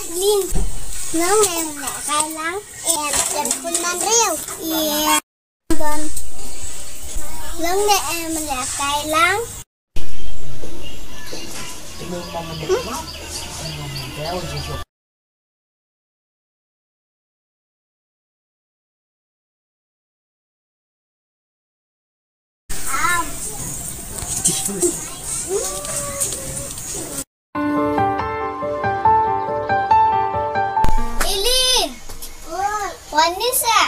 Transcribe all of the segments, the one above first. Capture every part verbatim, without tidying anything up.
Lin, nang em leh kai lang, em em khun man riu. Ïa. Don. Nang ne em leh kai lang. Eileen. Wan ni sa.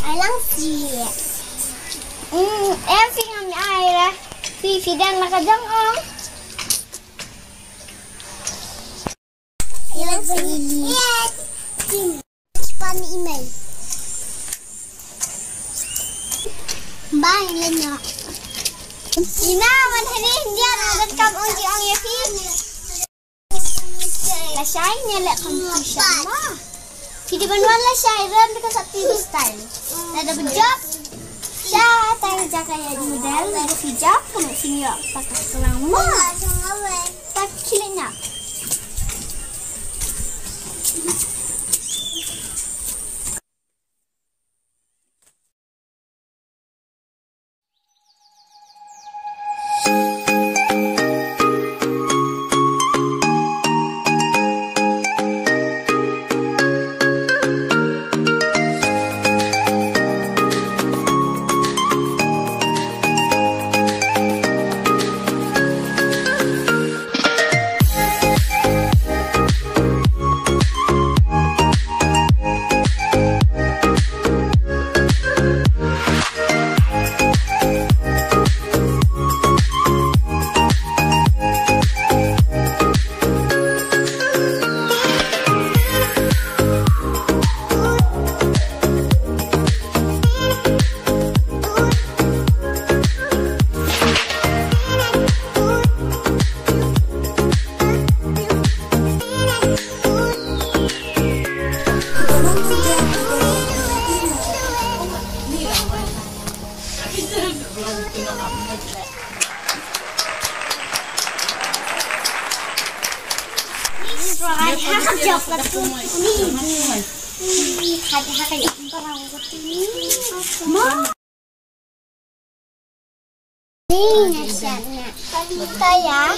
Ai lang si. Hmm, em phi ngam ai la. Phi phi dang la ka jong ong. Ai lang si. Pan email. Bye Lena. Ina man hani hindia na dan kam ong ji ong ya phi. Lashai ne leh competition ma. Phi dei ban wan lashai rem because of phi style. Lada ba jop. Sha ta ka jaka ïa model lada phi jop kumno phi ïoh ta ka klang ma. Ta ki leh nya. Mom. Ni na siap na. Kaya.